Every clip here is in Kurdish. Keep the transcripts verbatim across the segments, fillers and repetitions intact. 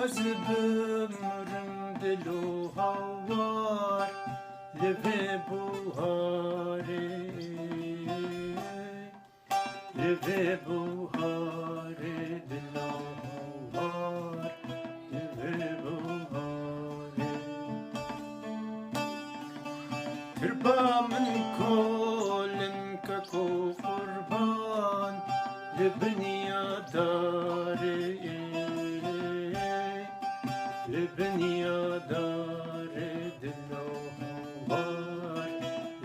Ez bimrim dilo hawar li vê buharê, li vê buharê dilo hawar, li vê buharê. Tirba min kolin keko qurban li binya darê, li binya darê dilo hawar,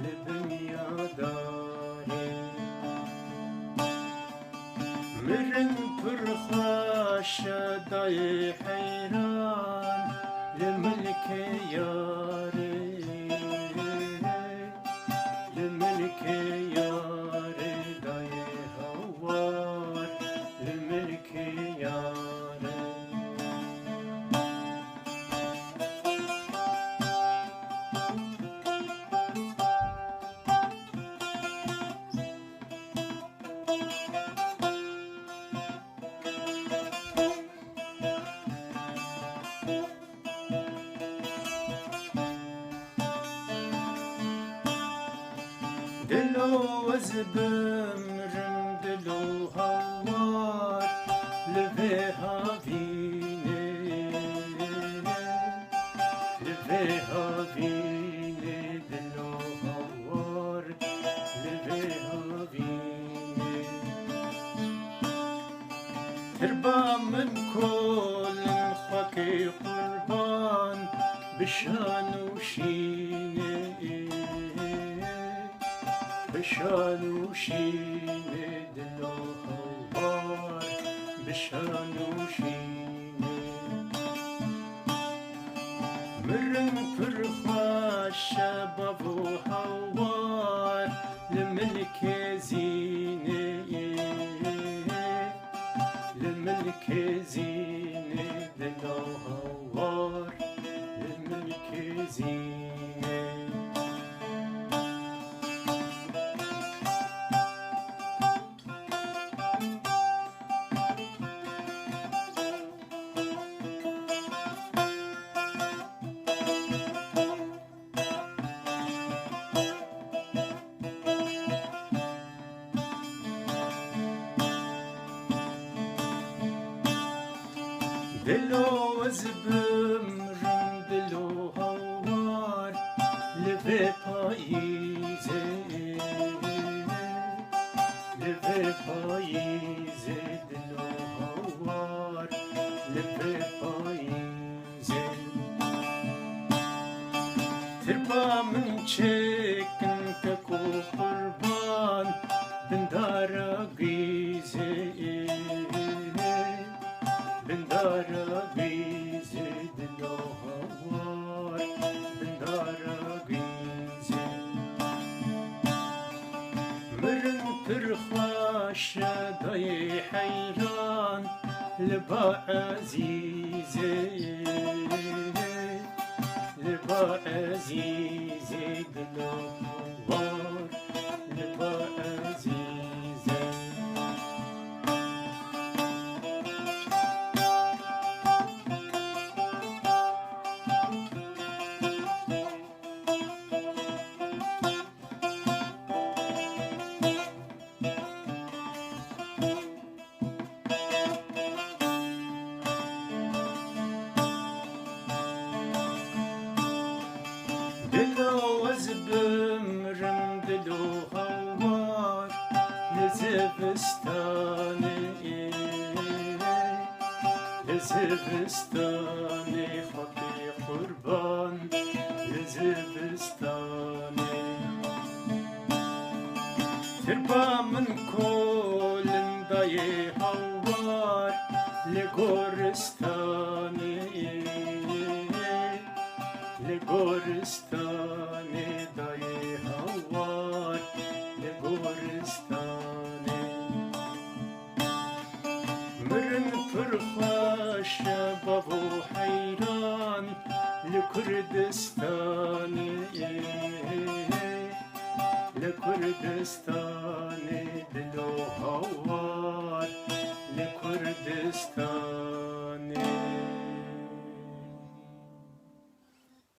li binya darê. Mirin pir xweş e dayê heyran li milkê yarê, li milkê yarê dayê hawar, li milkê yarê. Dilo ez bimrim, dilo hawar li vê havînê, li vê havînê dilo hawar, li vê havînê. Tirba min kolin xwekê qurban bi şan û şînê, bi şan û şînê dilo hawar, bi şan û şînê. Mirin pir xweş e bavo hawar li milkê zînê, li milkê zînê dilo hawar, li milkê zînê. Dilo ez bimrim, dilo hawar li vê payîzê, li vê payîzê dilo hawar, li vê payîzê. Tirba min çêkin keko qurban bin dara gîzê, bin dara gîzê dilo hawar, bin dara gîzê. Mirin pir xweş e dayê heyran li ba ezîzê, li ba ezîzê dilo hawar, li ba ezîzê. Dilo ez bimrim, dilo hawar li zivistanê, li zivistanê xwekê qurban li zivistanê. Tirba min kolin dayê hawar li goristanê, li goristanê dayê hawar, li goristanê. Mirin pir xweş e bavo heyran li Kurdistanê, li Kurdistanê dilo hawar, li Kurdistanê.